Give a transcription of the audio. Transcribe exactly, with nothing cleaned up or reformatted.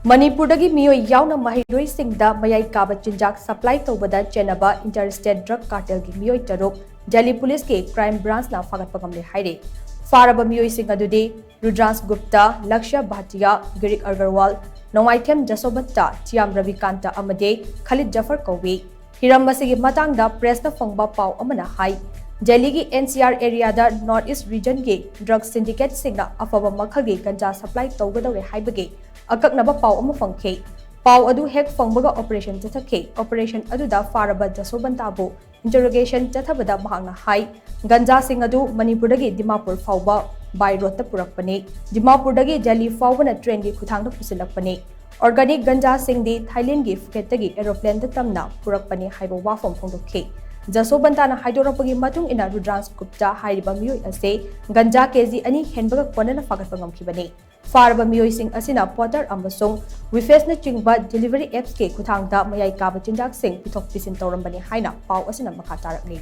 ꯃꯅꯤꯄꯨꯔꯗꯒꯤ ꯃꯤꯑꯣꯏ ꯌꯥꯎꯅ ꯃꯍꯩꯔꯣꯏꯁꯤꯡꯗ ꯃꯌꯥꯏ ꯀꯥꯕ ꯆꯤꯟꯖꯥꯛ ꯁꯄ꯭ꯂꯥꯏ ꯇꯧꯕꯗ ꯆꯦꯟꯅꯕ ꯏꯟꯇꯔ ꯁ꯭ꯇꯦꯠ ꯗ꯭ꯔꯒ ꯀꯥꯔꯇꯦꯜꯒꯤ ꯃꯤꯑꯣꯏ ꯇꯔꯨꯛ ꯗꯦꯜꯂꯤ ꯄꯨꯂꯤꯁꯀꯤ ꯀ꯭ꯔꯥꯏꯝ ꯕ꯭ꯔꯥꯟꯆꯅ ꯐꯥꯒꯠꯄ ꯉꯝꯂꯦ ꯍꯥꯏꯔꯦ꯫ ꯐꯥꯔꯕ ꯃꯤꯑꯣꯏꯁꯤꯡ ꯑꯗꯨꯗꯤ ꯔꯨꯗ꯭ꯔꯥꯟꯁ ꯒꯨꯞꯇꯥ, ꯂꯛꯁ꯭ꯌ ꯚꯥꯇꯤꯌꯥ, ꯒꯤꯔꯤꯛ ꯑꯒꯔꯋꯥꯜ, ꯅꯣꯡꯃꯥꯏꯊꯦꯝ ꯖꯁꯣꯕꯠꯇ, ꯊꯤꯌꯥꯝ ꯔꯕꯤꯀꯥꯟꯇ ꯑꯃꯗꯤ ꯈꯂꯤꯗ ꯖꯐꯔ ꯀꯧꯏ꯫ ꯍꯤꯔꯝ ꯑꯁꯤꯒꯤ ꯃꯇꯥꯡꯗ ꯄ꯭ꯔꯦꯁꯇ ꯐꯪꯕ ꯄꯥꯎ ꯑꯃꯅ ꯍꯥꯏ, ꯗꯦꯜꯂꯤꯒꯤ ꯑꯦꯟ ꯁꯤ ꯑꯥꯔ ꯑꯦꯔꯤꯌꯥꯗ ꯅꯣꯔꯠ ꯏꯁ ꯔꯤꯖꯟꯒꯤ ꯗ꯭ꯔꯒ ꯁꯤꯟꯗꯤꯀꯦꯠꯁꯤꯡꯅ ꯑꯐꯕ ꯃꯈꯜꯒꯤ ꯒꯟꯖꯥ ꯁꯄ꯭ꯂꯥꯏ ꯇꯧꯒꯗꯧꯔꯦ ꯍꯥꯏꯕꯒꯤ ꯑꯀꯛꯅꯕ ꯄꯥꯎ ꯑꯃ ꯐꯪꯈꯤ꯫ ꯄꯥꯎ ꯑꯗꯨ ꯍꯦꯛ ꯐꯪꯕꯒ ꯑꯣꯄꯔꯦꯁꯟ ꯆꯠꯊꯈꯤ꯫ ꯑꯣꯄꯔꯦꯁꯟ ꯑꯗꯨꯗ ꯐꯥꯔꯕ ꯖꯁꯣꯕꯟꯇꯥꯕꯨ ꯏꯟꯇꯔꯣꯒꯦꯁꯟ ꯆꯠꯊꯕꯗ ꯃꯍꯥꯛꯅ ꯍꯥꯏ, ꯒꯟꯖꯥꯁꯤꯡ ꯑꯗꯨ ꯃꯅꯤꯄꯨꯔꯗꯒꯤ ꯗꯤꯃꯥꯄꯨꯔ ꯐꯥꯎꯕ ꯕꯥꯏ ꯔꯣꯗꯇ ꯄꯨꯔꯛꯄꯅꯤ꯫ ꯗꯤꯃꯥꯄꯨꯔꯗꯒꯤ ꯗꯦꯜꯂꯤ ꯐꯥꯎꯕꯅ ꯇ꯭ꯔꯦꯟꯒꯤ ꯈꯨꯊꯥꯡꯗ ꯄꯨꯁꯤꯜꯂꯛꯄꯅꯤ꯫ ꯑꯣꯔꯒꯥꯅꯤꯛ ꯒꯟꯖꯥꯁꯤꯡꯗꯤ ꯊꯥꯏꯂꯦꯟꯒꯤ ꯐꯨꯀꯦꯠꯇꯒꯤ ꯑꯦꯔꯣꯄ꯭ꯂꯦꯟꯗ ꯇꯝꯅ ꯄꯨꯔꯛꯄꯅꯤ ꯍꯥꯏꯕ ꯋꯥꯐꯝ ꯐꯣꯡꯗꯣꯛꯈꯤ꯫ ꯖꯁꯣꯕꯟꯇꯥꯅ ꯍꯥꯏꯗꯣꯔꯛꯄꯒꯤ ꯃꯇꯨꯡ ꯏꯟꯅ ꯔꯨꯗ꯭ꯔꯥꯟꯁ ꯒꯨꯞꯇꯥ ꯍꯥꯏꯔꯤꯕ ꯃꯤꯑꯣꯏ ꯑꯁꯤ ꯒꯟꯖꯥ ꯀꯦꯖꯤ ꯑꯅꯤ ꯍꯦꯟꯕꯒ ꯀꯣꯟꯅꯅ ꯐꯥꯒꯠꯄ ꯉꯝꯈꯤꯕꯅꯤ꯫ ꯐꯥꯔꯕ ꯃꯤꯑꯣꯏꯁꯤꯡ ꯑꯁꯤꯅ ꯄꯣꯇꯔ ꯑꯃꯁꯨꯡ ꯋꯤꯐꯦꯁꯅꯆꯤꯡꯕ ꯗꯦꯂꯤꯚꯔꯤ ꯑꯦꯞꯁꯀꯤ ꯈꯨꯊꯥꯡꯗ ꯃꯌꯥꯏ ꯀꯥꯕ ꯆꯤꯟꯖꯥꯛꯁꯤꯡ ꯄꯤꯊꯣꯛ ꯄꯤꯁꯤꯟ ꯇꯧꯔꯝꯕꯅꯤ ꯍꯥꯏꯅ ꯄꯥꯎ ꯑꯁꯤꯅ ꯃꯈꯥ ꯇꯥꯔꯛꯂꯤ꯫